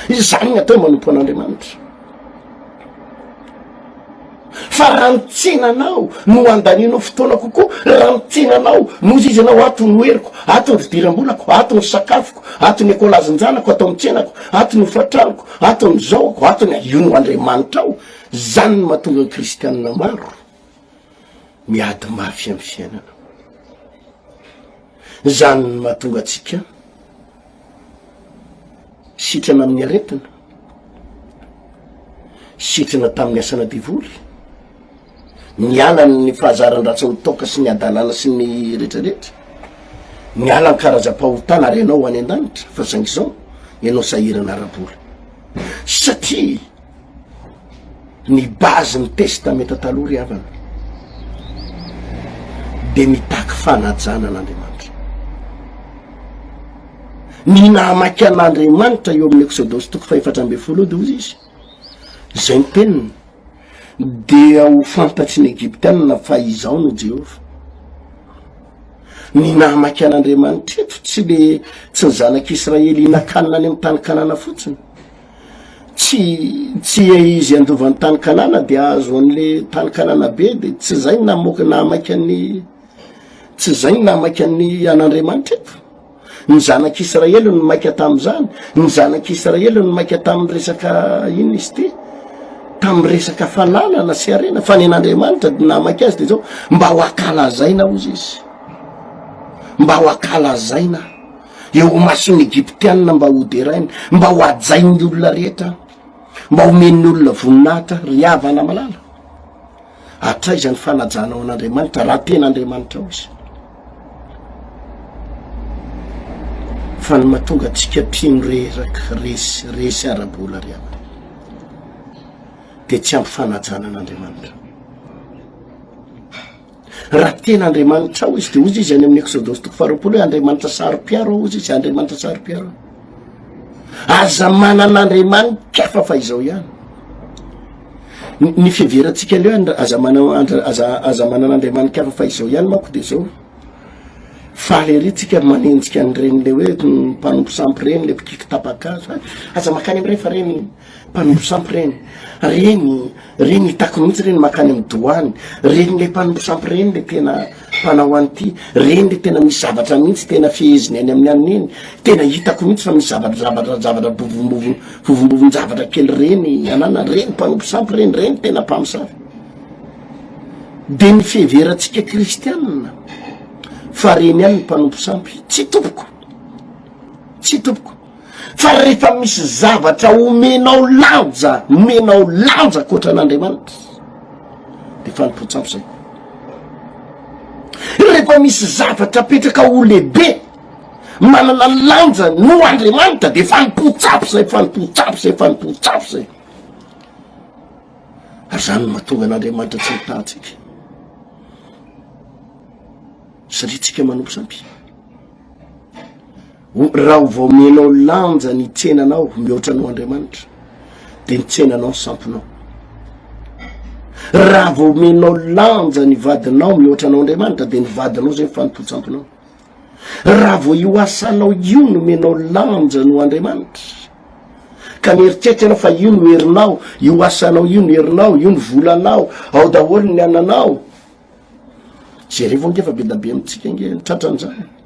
Izany ny atao hoe manompo an'Andriamanitra. Fa raha ny tsenanao no andanianao fotoana kokoa, raha ny tsenanao no izy izy ianao, ato no heriko, ato ny fidiram-bolako, ato ny sakafoko, ato ny ekolazin-janako, ato amin'ny tsenako, ato ny hofan-tranoko, ato ny zaoko, ato ny io no Andriamanitrao. Izany no mahatonga ny kristianina maro miady mafy amin'ny fiainana. Izany no mahatonga antsika Sitrana amin'ny aretina, sitrana tamin'ny asana devoly, niala ny fahazaran-dratsin'ny toaka sy ny hadalana sy ny rehetrarehetra, niala ny karazam-pahotana ary ianao ho any an-danitra fa saingy izao ianao sahirana ara-bola satria Ny base ny testamenta taloha ry havana dia mitaky fanajana an'Andriamanitra. Ny nahamaika an'Andriamanitra eo amin'ny Eksodosy toko fahefatra ambin'ny folo eo dia hoy izy, izay ny teniny dia ho fantatry ny Egyptianina fa izaho no Jehovah. Ny nahamaika an'Andriamanitra eto tsy le tsy ny zanak'Israely hihinan-kanina any amin'ny tany Kanana fotsiny. Tsy tsy izy handova ny tany Kanana dia hahazo an'le tany Kanana be de tsy zay ny namoaka nahamaika ny tsy zay ny nahamaika ny an'Andriamanitra eto. Ny zanak'Israely no maika tamin'izany, ny zanak'Israely no maika tamin'ny resaka inona izy ity? Tamin'ny resaka fananana sy harena fa ny an'Andriamanitra dia nahamaika azy de zao mba ho ankalazaina hozy izy. Mba ho ankalazaina. eo imason'ny Egyptiana mba hoderainy, mba ho hajain'ny olona rehetra, mba homen'ny olona voninahitra, ry havana malala. Hatraiza ny fanajanao an'Andriamanitra raha tena Andriamanitra ao izy? Fa ny mahatonga antsika mpino reraka, resy, resy ara-bola ry havana, dia tsy ampy fanajana an'Andriamanitra. Raha tena Andriamanitra ao izy, de hozy izy any amin'ny Eksodosy toko faharoapolo hoe Andriamanitra saro-piaro aho, hozy izy, Andriamanitra saro-piaro aho. Aza manana Andriamanitra hafa fa izao ihany. Ny fiheverantsika le hoe aza manana aza aza manana Andriamanitra hafa fa izao ihany manko de zao. Faly ery tsika manenjika an'ireny le hoe mpanompo sampy ireny, le mpikiky tapa-kazo. Aza makany amin'ireny fa reny Mpanompo sampy reny, reny, reny hitako mihitsy reny makany amin'ny doany, reny le mpanompo sampy reny le tena mpanao an'ity, reny le tena misy zavatra mihitsy tena feheziny any amin'ny aniny iny, tena hitako mihitsy fa misy zavatra zavatra zavatra bovombovon vovombovon-javatra kely reny anana, reny mpanompo sampy reny, reny tena mpamosavy. De ny fiheverantsika kristianina fa reny ihany ny mpanompo sampy, tsy tompoko, tsy tompoko. Fa rehefa misy zavatra omenao lanja, omenao lanja ankoatra an'Andriamanitra, de fanompoan-tsampy zay. Rehefa misy zavatra apetraka ho lehibe, manana lanja noho Andriamanitra, de fanompoan-tsampy zay, fanompoan-tsampy zay, fanompoan-tsampy zay. Ary zany no mahatonga an'Andriamanitra tsy mitaha antsika. Satria tsika manompo sampy. Raha vao omenao lanja ny tsenanao mihoatra noho Andriamanitra, dia ny tsenanao ny sampinao. Raha vao omenao lanja ny vadinao mihoatra anao Andriamanitra, dia ny vadinao zay ny fanompoan-tsampinao. Raha vao io asanao io no omenao lanja noho Andriamanitra, ka mieritreritra ianao fa io no herinao, io asanao io no herinao, io ny volanao, ao daholo ny ananao, Jerevo ange fa be da be amintsika ange ny tratran'izany.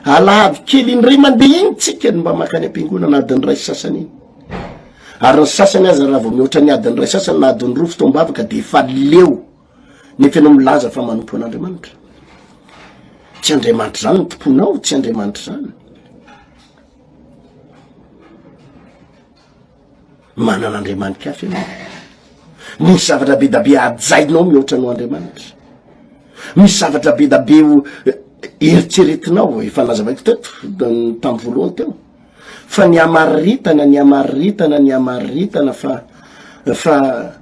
Alahady kely indray mandeha iny tsika no mba makany am-piangonana adiny iray sy sasany iny. Ary ny sasany aza raha vao mihoatra ny adiny iray sasany na adiny roa fotoam-bavaka dia efa leo. Nefa ianao milaza fa manompo an'Andriamanitra. Tsy Andriamanitra izany no tomponao, tsy Andriamanitra izany. Manana Andriamanitra hafa ianao. Misy zavatra be da be hajainao mihoatra noho Andriamanitra. Misy zavatra be da be ho eritreretinao, efa nazavaiko teto tamin'ny voalohany teo. Fa ny hamaritana, ny hamaritana, ny hamaritana fa fa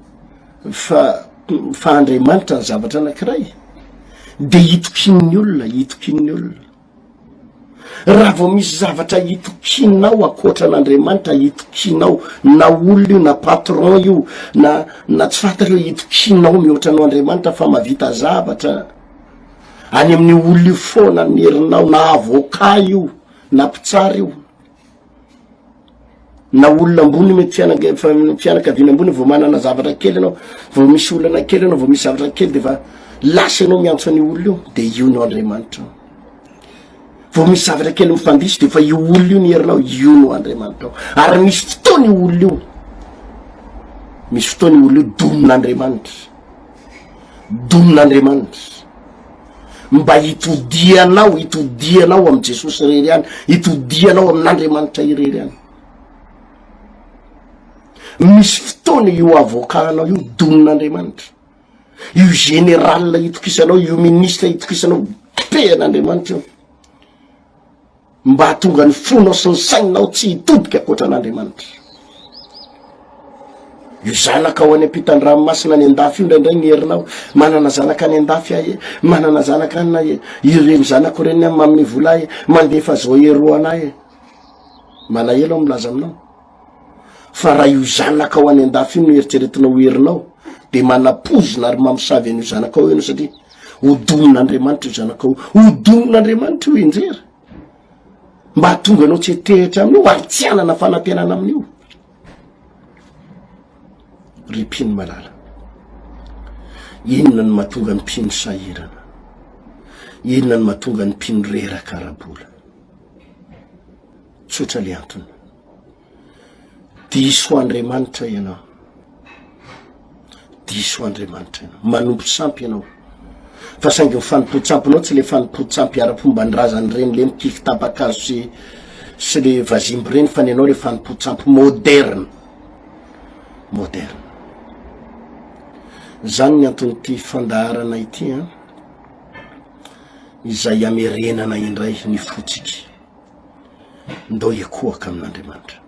fa fa Andriamanitra ny zavatra anankiray de itokian'ny olona, itokian'ny olona. Raha vao misy zavatra itokianao ankoatra an'Andriamanitra, itokianao na olona io na patron io na na tsy fantatra io, itokianao mihoatra noho Andriamanitra fa mahavita zavatra any amin'io olona io foana ny herinao, na avocat io na mpitsara io na olona ambony mety fianaka- fa- fianakaviana ambony vao manana zavatra kely ianao vao misy olana kely ianao vao misy zavatra kely de fa lasa ianao miantso an'io olona io de io no andriamanitra vao misy zavatra kely mifandiso de fa io olona io ny herinao io no andriamanitra ao ary misy fotoana io olona io misy fotoana io olona io domin'andriamanitra Domin'Andriamanitra mba hitodianao, hitodianao amin'i Jesosy irery ihany, hitodianao amin'Andriamanitra irery ihany. Misy fotoana io avocat-nao io domin'Andriamanitra, io général itokisanao, io ministre itokisanao, pehan'Andriamanitra io. Mba hahatonga ny fonao sy ny saininao tsy hitodika ankoatra an'Andriamanitra. Io zanakao any ampitan-dranomasina any an-dafy io indraindray ny herinao, manana zanaka any an-dafy aho e, manana zanaka any aho e, ireny zanako ireny aho manome vola ahy e, mandefa zao euro anah e. Malahelo aho milaza aminao fa raha io zanakao any an-dafy io no eritreretinao ho herinao de manapoizina ary mamosavy an'io zanakao io ianao satria Hodomin'Andriamanitra io zanakao io. Hodomin'Andriamanitra io enjera. Mba hahatonga anao tsy hitehitra amin'io ary tsy hanana fanantenana amin'io. Ry mpino malala, inona no mahatonga ny mpino sahirana? Inona no mahatonga ny mpino reraka ara-bola? Tsotra le antony. Diso Andriamanitra ianao. Diso Andriamanitra ianao. Manompo sampy ianao. Fa saingy ny fanompoan-tsampinao tsy le fanompoan-tsampy ara-pomban-drazana ireny le mikiky tapa-kazo sy sy le vazimba ireny fa ny anao le fanompoan-tsampy moderne. Moderne. Zany ny anton'ity fandaharana ity an, izay hamerenana indray ny fotsika. Ndao hikohaka amin'Andriamanitra.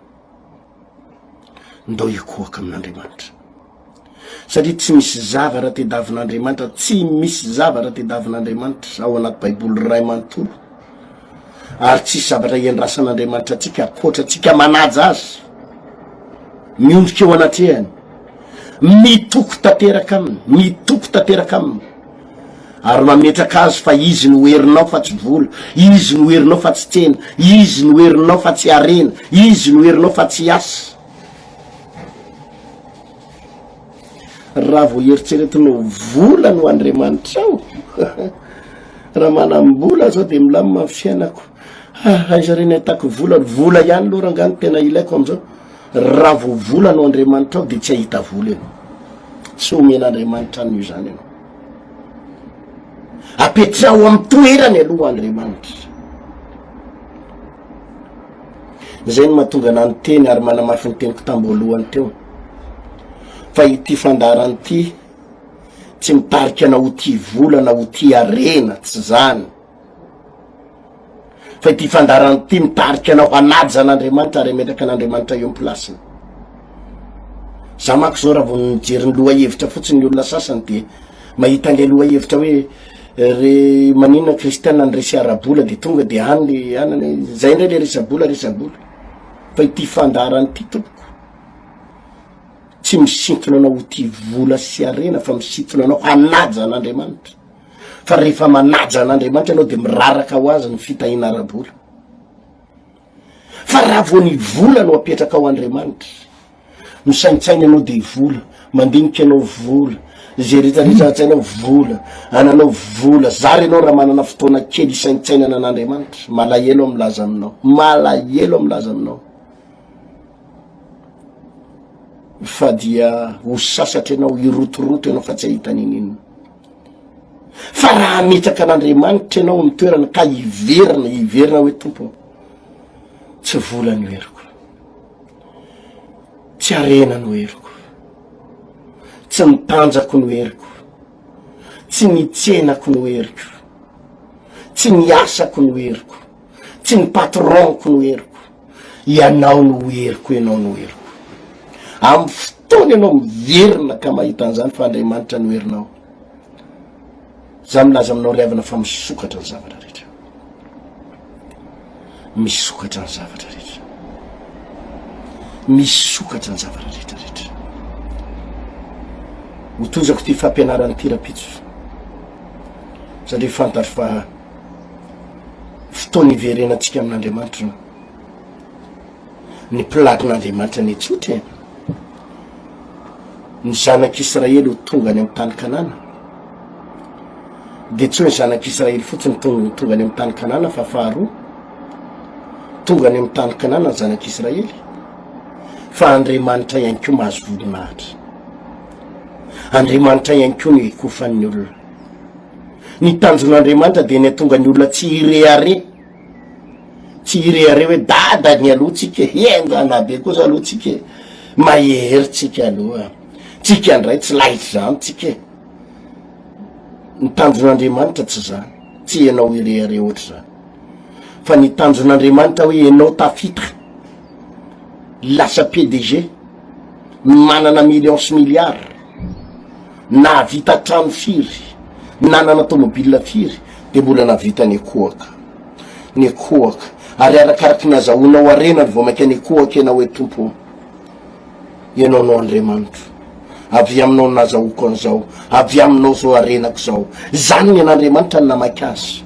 Ndao hikohaka amin'Andriamanitra. Satria tsy misy zavatra tedavin'Andriamanitra, tsy misy zavatra tedavin'Andriamanitra ao anaty Baiboly iray manontolo. Ary tsisy zavatra iandrasan'Andriamanitra antsika ankoatra antsika manaja azy. Miondrika eo anatrehany. Mitoky tanteraka aminy, mitoky tanteraka aminy. Ary mametraka azy fa izy no herinao fa tsy vola, izy no herinao fa tsy tsena, izy no herinao fa tsy harena, izy no herinao fa tsy asa. Raha vao eritreretinao vola no Andriamanitrao, raha manam-bola zao de milamina ny fiainako, ah, aiza re ny ahitako vola, vola ihany aloha rangaha no tena ilaiko amizao. Raha vao vola no Andriamanitrao dia tsy hahita vola ianao. Tsy omen'Andriamanitra an'io izany ianao. Apetraho amin'ny toerany aloha Andriamanitra. Izay no mahatonga anah niteny ary manamafy ny teniko tamboalohany teo fa ity fandaharana ity tsy mitarika anao ho tia vola na ho tia harena, tsy zany. Fa ity fandaharana ity mitarika anao hanaja an'Andriamanitra ary hametraka an'Andriamanitra eo am-pilasiny. Za manko zao raha vao mijery ny lohahevitra fotsiny ny olona sasany de mahita an'ilay lohahevitra hoe re maninona kristiana ny resy ara-bola de tonga de any le anana zay indray le resa-bola resa-bola. Fa ity fandaharana ity tompoko tsy misintona anao ho tia vola sy harena fa misintona anao hanaja an'Andriamanitra. Fa rehefa manaja an'Andriamanitra ianao dia miraraka ho azy ny fitahiana ara-bola. Fa raha vao ny vola no apetraka ao Andriamanitra, misaintsaina ianao dia vola, mandinika ianao vola, izay rehetra rehetra an-tsainao vola, ananao vola, zara ianao raha manana fotoana kely hisaintsainana an'Andriamanitra, malahelo aho milaza aminao, malahelo aho milaza aminao. Fa dia ho sasatra ianao, hirotoroto ianao fa tsy hahita n'inon'inona. Fa raha hametraka an'Andriamanitra ianao amin'ny toerana ka hiverina, hiverina hoe Tompo ô, tsy vola no heriko, tsy harena no heriko, tsy ny tanjako no heriko, tsy ny tsenako no heriko, tsy ny asako no heriko, tsy ny patron-ko no heriko, Ianao no heriko, Ianao no heriko. Amin'ny fotoana ianao miverina ka mahita an'izany fa Andriamanitra no herinao. Za milaza aminao ry havana fa misokatra ny zavatra rehetra. Misokatra ny zavatra rehetra. Misokatra ny zavatra rehetra rehetra. Hotohizako ity fampianarana ity rapitso. Satria fantatro fa fotoana hiverenantsika amin'Andriamanitra ny planin'Andriamanitra anie tsotra e. Ny zanak'Israely ho tonga any amin'ny tany Kanana. Dia tsy hoe ny zanak'Israely fotsiny tonga tonga any amin'ny tany Kanana fa faharoa tonga any amin'ny tany Kanana ny zanak'Israely fa Andriamanitra ihany koa mahazo voninahitra. Andriamanitra ihany koa no ikofan'ny olona. Ny tanjon'Andriamanitra dia ny hatonga ny olona tsy hirehareha, tsy hirehareha hoe dada ny aloha tsika e, henjana be kosa aloha tsika e, mahery tsika aloha, tsika indray tsy laitra izany tsika e. Ny tanjon'Andriamanitra tsy izany, tsy ianao hirehareha ohatr'izany. Fa ny tanjon'Andriamanitra hoe ianao tafita, lasa PDG, manana millions sy milliards, Nahavita trano firy, nanana tomobile firy dia mbola nahavita nikohaka. Nikohaka. Ary arakaraky ny azahoanao harena no vao mainka nikohaka ianao hoe Tompo ô, Ianao no Andriamanitro. Avy aminao no nazahoako an'izao, avy aminao izao harenako izao. Izany ny an'Andriamanitra no namaky azy.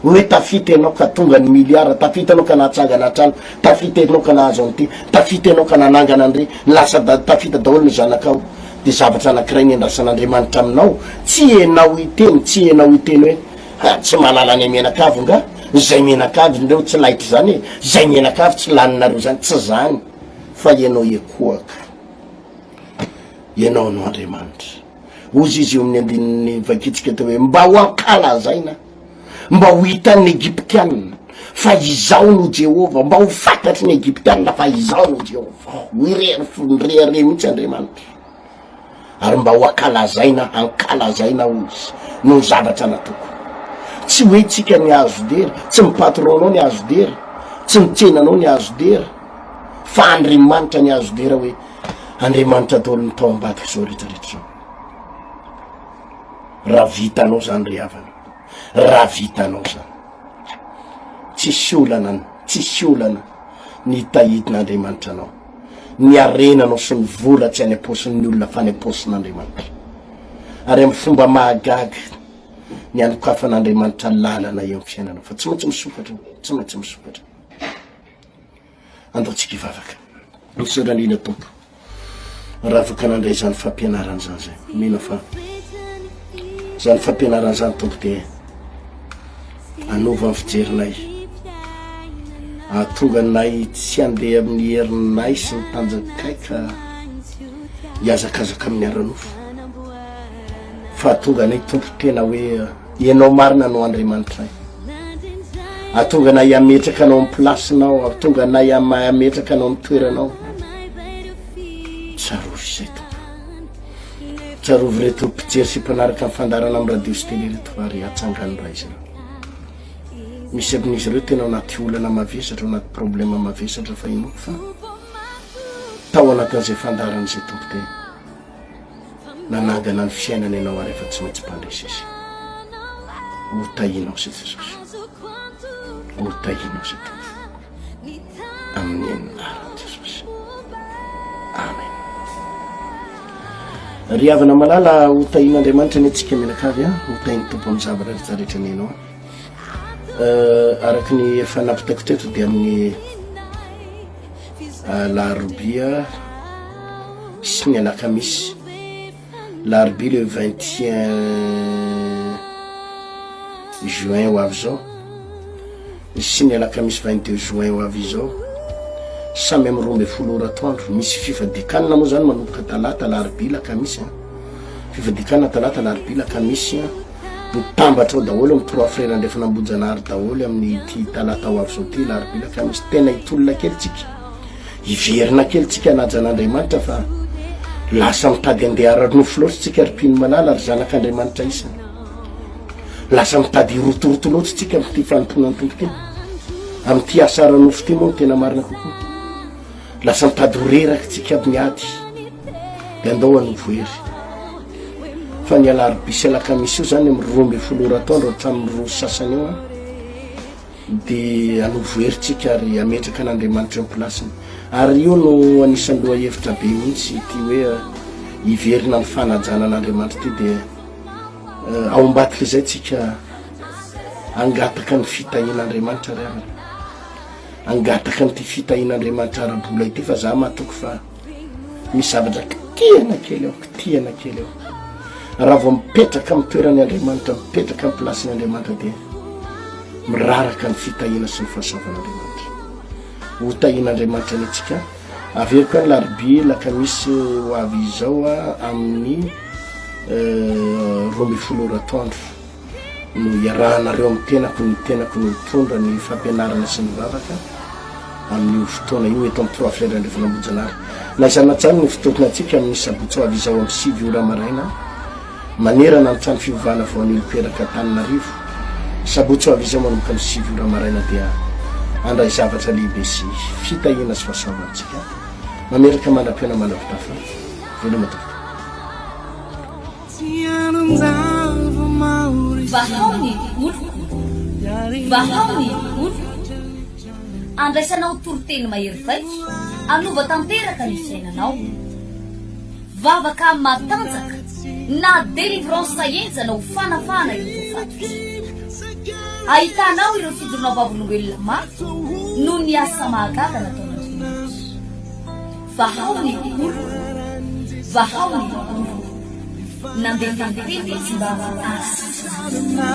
Hoe tafita ianao ka tonga ny milliard, tafita ianao ka nahatsangana trano, tafita ianao ka nahazo an'ity, tafita ianao ka nanangana an'irey, lasa da tafita daholo ny zanakao. Dia zavatra anankiray ny andrasan'Andriamanitra aminao, tsy ianao hiteny, tsy ianao hiteny hoe, ha, tsy mahalala ny mianakavy nga, izay mianakavy ndreo tsy laitra izany e, izay mianakavy tsy laninareo izany, tsy izany, fa ianao hiekohaka. Ianao no Andriamanitra. Hozy izy eo amin'ny andininy vakintsika teo hoe, Mba ho ankalazaina, mba ho hitan'ny Egyptiana fa izaho no Jehovah, mba ho fantatry ny Egyptiana fa izaho no Jehovah. Ho irery fo, nirehareha mihitsy Andriamanitra. Ary mba ho ankalazaina, hankalazaina hoy izy, noho ny zavatra nataoko. Tsy hoe tsika ny azo dera, tsy ny patron-nao ny azo dera, tsy ny tsenanao ny azo dera, fa Andriamanitra ny azo dera hoe, Andriamanitra daholo ny tao ambadika izao rehetra rehetra izao. Raha vitanao zany ry havana, raha vitanao zany, tsisy olana, tsisy olana ny tahidin'Andriamanitra anao, ny harenanao sy ny vola tsy any am-paosin'ny olona fa any am-paosin'Andriamanitra. Ary amin'ny fomba mahagaga ny anokafan'Andriamanitra lalana eo amin'ny fiainanao fa tsy maintsy misokatra, tsy maintsy misokatra. Andao tsika hivavaka. Misaotra indrindra Tompo. Raha afaka nandray izany fampianarana izany zay. Mino fa izany fampianarana izany Tompo dia anova ny fijerinay. Ahatonga anay tsy handeha amin'ny herinay sy ny tanjakay ka hihazakazaka amin'ny ara-nofo. Fa ahatonga anay Tompo tena hoe Ianao marina no Andriamanitray. Ahatonga anay hametraka anao amin'ny place-nao, ahatonga anay hametraka anao amin'ny toeranao. Tsarovy izay Tompo. Tsarovy ireto mpijery sy mpanaraka ny fandaharana amin'ny radio sy télé ireto ary atsangano Ray izy ireo. Misy amin'izy ireo tena ao anaty olana mavesatra, ao anaty problème mavesatra fa inoako fa tao anatin'izay fandaharana izay Tompo dia Nanangana ny fiainana ianao ary efa tsy maintsy mpandresy izy. Ho tahinao sy Jesosy. Ho tahinao sy Tompo. Amin'ny anaran'i Jesosy. Amen. Ry havana malala, ho tahin'Andriamanitra ny antsika mianakavy, ho tahin'ny Tompo amin'ny zavatra rehetra rehetra ny ianao. Eh, araka ny efa nampitaiko teto dia amin'ny Alarobia sy ny alakamisy, larobia le 21 juin ho avy zao sy ny alakamisy 22 juin ho avy izao, samy amin'ny 12 ora atoandro. Misy fifadian-kanina moa zany manomboka talata, alarobia, lakamisy an. Fivadikan talata, alarobia, alakamisy an, mitambatra ao daholo amin'ny trois frères andrefana Ambohijanahary daholo amin'ity talata ho avy izao ity, alarobia, alakamisy, tena hitolona kely tsika, hiverina kely tsika hanaja an'Andriamanitra fa lasa mitady andeha ara-nofo loatra tsika ry mpino malala ry zanak'Andriamanitra isany. Lasa mitady hirotoroto loatra tsika amin'ity fanompoana ny Tompo ity, amin'ity asa ara-nofo ity moa no tena marina kokoa. Lasa mitady ho reraka tsika aby miady de andao hanovo hery. Fa ny alarobia sy alakamisy io zany amin'ny 12 ora atoandro hatramin'ny roa sy sasany eo an, de hanovo hery tsika ary hametraka an'Andriamanitra eo am-pilasiny. Ary io no anisan'ny lohahevitra be mihitsy ity hoe hiverina amin'ny fanajana an'Andriamanitra ity dia ao ambadik'izay tsika hangataka ny fitahian'Andriamanitra ry havana. Hangataka an'ity fitahian'Andriamanitra ara-bola ity fa za matoky fa misy zavatra kitihana kely ao, kitihana kely ao. Raha vao mipetraka amin'ny toeran'ny Andriamanitra, mipetraka amin'ny plasin'ny Andriamanitra dia miraraka ny fitahiana sy ny fahasoavan'Andriamanitra. Ho tahian'Andriamanitra anie tsika. Averiko ihany larobia lakamisy ho avy izao amin'ny 12 ora atoandro. no iarahanareo amin'ny tenako, ny tenako no hitondra ny fampianarana sy ny vavaka amin'io fotoana io eto amin'ny Trois Frères Andrefana Ambohijanahary. Na izany na tsy izany ny fotoana antsika amin'ny sabotsy ho avy izao amin'ny 9 ora maraina manerana ny trano fivavahana Voanilopelaka Antananarivo. Sabotsy ho avy izao manomboka amin'ny 9 ora maraina dia handray zavatra lehibe sy fitahiana sy fahasoavana antsika. Mametraka mandra-pihaona mandra-pitafa. Veloma tompoko. Vahao ny oloko, vahao ny oloko. Andraisanao toriteny mahery vaika, hanova tanteraka ny fiainanao. Vavaka matanjaka na délivrance henjana ho fanafahana ireo voafatotra. Ahitanao ireo fijoroana vavolombelona maro noho ny asa mahagaga nataon'Andriamanitra. Vahao ny oloko, vahao ny oloko. Nandefa ny teny izy mba hahasitrana.